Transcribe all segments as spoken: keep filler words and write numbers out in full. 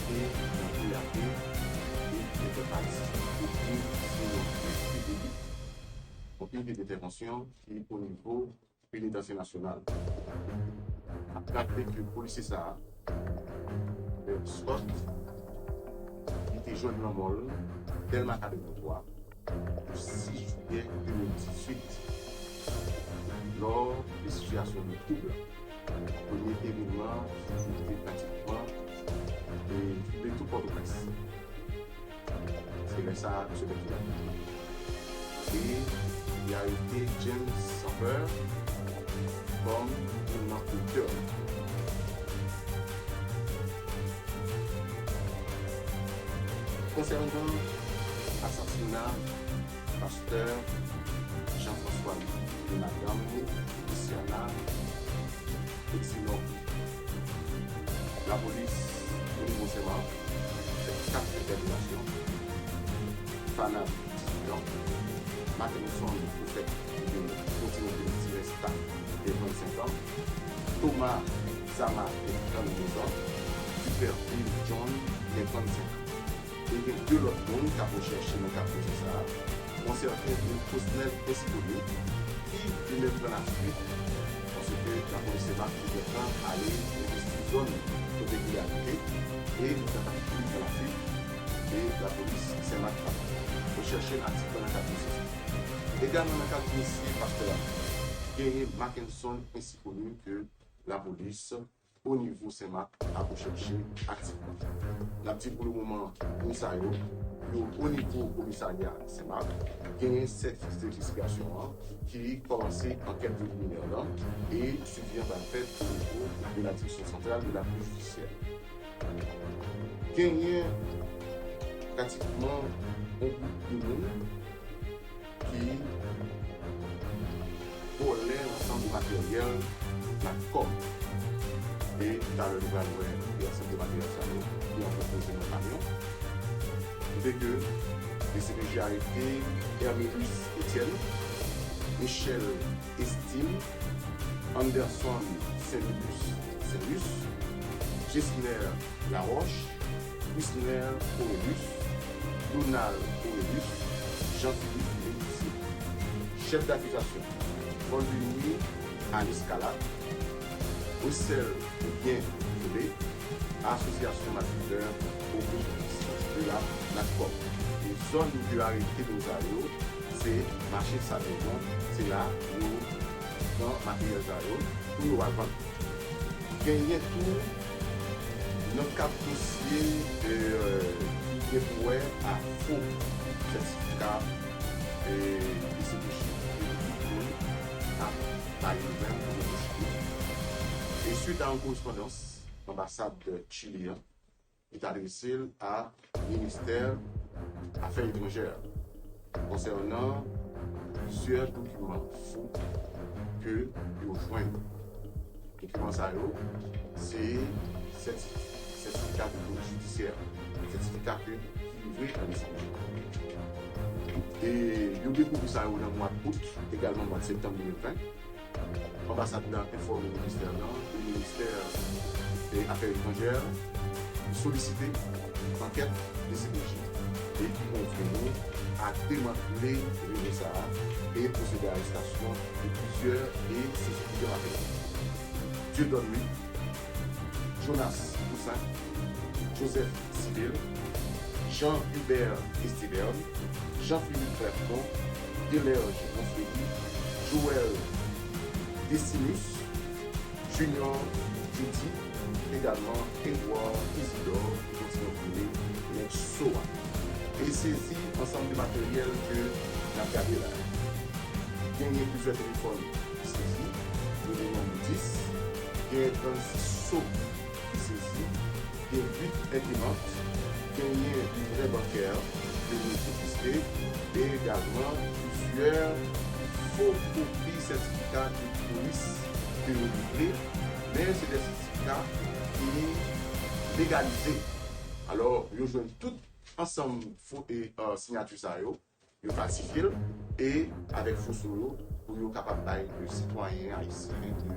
e nan P A P, e ki te fè pati de plizyè piblik, yon unité d'intervention ki o nivo Penitansye Nasyonal. N ap raple ke polisye sa a, Scott, li te jwenn lanmò l Dèlma katrevenntwa, le sis jiyè de mil dizuit, lò de sitiyasyon de twoub la. Premye evenman ki te pratikman e, twoube tout Pòtoprens. Se lè sa a, misye te kidnape. E li arete James Samper kòm eleman korektè. Konsènan asasina pastè Jean-François Louis e madanm li, Luciana Exilon, lapolis o nivo Senmak fè kat entèpelasyon. Fana, dizuit an, Mackenson Prophète, ki te kontinye de Tiresta, de trannsenk an, Thomas Zama, de trannde an, Duperville John, de trannsenk an. E gen de lòt moun k ap rechèche nan kad dosye sa a. Yon sèten Osnel Ensikoni, ki li menm pran lafuit, paske lapolis Senmak te gentan ale envesti zòn kote ke li abite, e li t ap pran lafuit, e lapolis Senmak ap rechèche l aktivman nan kad dosye sa a. Egalman nan kad dosye pastè a, genyen Mackenson Ensikoni ke lapolis o nivo Senmak ap rechèche aktivman. N ap di pou le moman, moun sa yo, yo o nivo komisarya Senmak, genyen sèt fis de restriksyon an ki kòmanse ankèt preliminè lan e swivi an pral fèt o nivo de la Direction Centrale de la Police Judiciaire. Genyen pratikman yon gwoup de moun ki vòlè ansanm de materyèl Natcom. E talè nou pral wè e ansanm de materyèl sa yo ki an konpoze nan kamyon. Kote ke D C P J arete Hermélus Etienne, Michel Estime, Anderson Saint-Louis, Saint-Louis, Gesner Laroche, Wisner Orelus, Donald Orelus, Jean-Philippe Léoussi. Chèf dakizasyon, vòl de nwi a leskalad, resèl oubyen vole, asosyasyon malfetè, oblizasyon de la Natcom. E zòn yo arete moun sa yo, se mache Saveyon, se la yo pran materyèl sa yo pou yo al vann. Genyen tou nan kad dosye, e, ki gen pou wè a fo sètifika, e, D C P J, e, pou moun ap bay nouvèl pou yo pochite. E swit a yon korespondans anbasad Chili an, li t adrese l a Ministè Afè Etranjè konsènan plizyè dokiman fo ke yo jwenn. Dokiman sa yo, se sèti-, sètifika de depot jidisyè, sètifika ke ki livre an D C P J. E yo dekouvri sa yo nan mwa out, egalman mwa septanm de mil ven. Anbasad la enfòme ministè lan e ministè, e, Afè Etranjè solisite ankèt D C P J e ki konveni a demantle rezo sa a e pwosede arestasyon de plizyè e sezi plizyè materyèl. Dieudonne Louis, Jonas Toussaint, Joseph Civil, Jean Hubert Esteban, Jean Philippe Clermont, Delerge Monfredi, Joël Decimus, Junior Judy, egalman Edouard Isidore, ki kontinye rele Nèg So a. E sezi ansanm de materyèl ke n ap gade la. Genyen plizyè telefòn sezi, yo nan nonb dis, genyen trannsis so ki sezi, gen uit enprimant, genyen livrè bankè ke nou konfiske, e egalman plizyè fo kopi sètifika de polis ke yo livre, men se de sètifika ki legalize. Alò, yo jwenn tout ansanm fo e, e, siyati sa yo, yo falsifye l, e avèk foto yo, pou yo kapab bay de sitwayen ayisyen de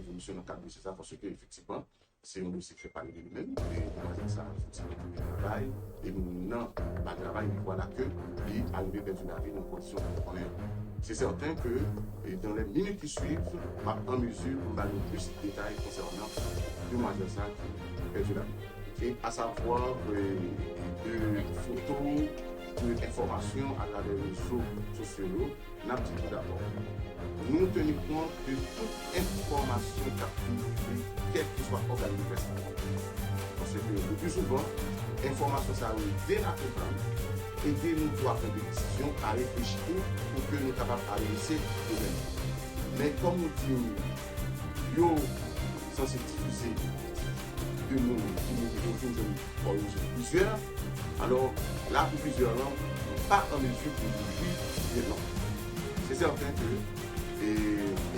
evolisyon nan kad dosye sa, paske efektivman, se yon dosye ki fè pale de li menm, e demwazèl sa, efektivman, li te travay, e nan bay travay, vwala ke li arive pèdi lavi nan kondisyon ke nou konnen. Se sèten ke, e dans les minutes qui suivent, m ap an mezi pou m ba nou plis detay konsènan demwazèl sa ki pèdi lavi. E asavwa, e, de foto, de enfòmasyon atravè rezo sosyo yo, n ap di tou dabò, nou teni kont de tout enfòmasyon k ap vini de kèlkeswa ògàn de près la. Paske le pli souvan, enfòmasyon sa yo ede n akonprann, ede nou tou a pran de desizyon, a reflechi tou, pou ke nou kapab adrese pwoblèm yo. Men kòm nou di, yo sanse divize de moun ki mouri, yo fin jwenn kò yo sou plizyè. Alò, la pou plizyè lan, nou pa an mezi pou louvri bilan. Se sèten ke, e,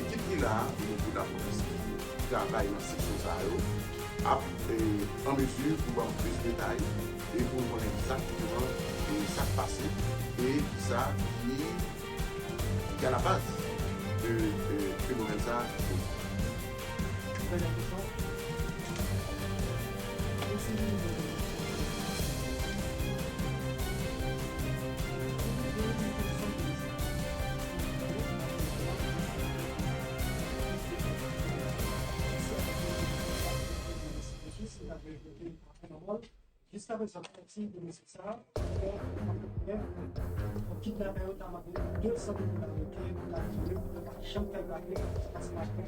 ekip ki la, o nivo lapolis ki travay nan seksyon sa yo, ap, e, an mezi pou ban nou plis detay e pou nou konnen egzakteman, e, sa k pase e kisa ki, ki a la baz de, de fenomèn sa a. Jiskaprezan, pati de mesye sa a, yon kidnapè yo ta mande de san mil dola, yo te, yo ta di yo pa janm fè l pale, paske maten.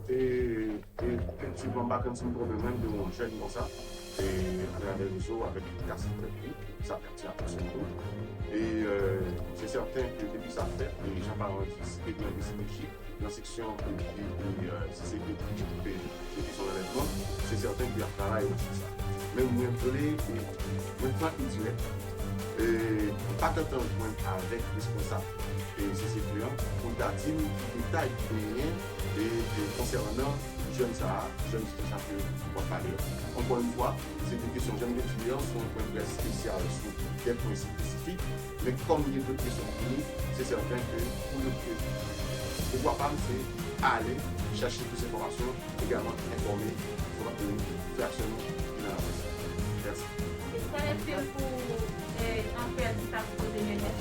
E, e, efektivman, m pa konn si m twonpe mwen, m te wè yon jèn konsa, e, atravè rezo avèk yon kas nan tèt li, sa fè ti apresyon tou. E, e, se sèten ke depi sa fèt, e jan paran di, si te gen yon D C P J, nan seksyon, e, e, e, e, si se de, de, de kesyon anlèvman, se sèten ke y ap travay nan sans sa. Men mwen vle, e, mwen frank e dirèk, e, m pa t antan jwenn avèk responsab, e, C C P an pou l ta di m ki detay ki genyen, e, e, konsènan jèn sa a, jèn sa ke w ap pale a. Ankò yon fwa, se de kesyon, jan m te di a, se yon pwen près espesyal sou de pwen espesifik, men kòm gen dòt kesyon pou nou, se sèten ke pou nou, e, pouvwa pa m, se ale chache plis enfòmasyon, egalman enfòme pou nou fè aksyon nou ki nan laprès. Mèsi. Sa rete pou, e, anfè di sa k poze mennen.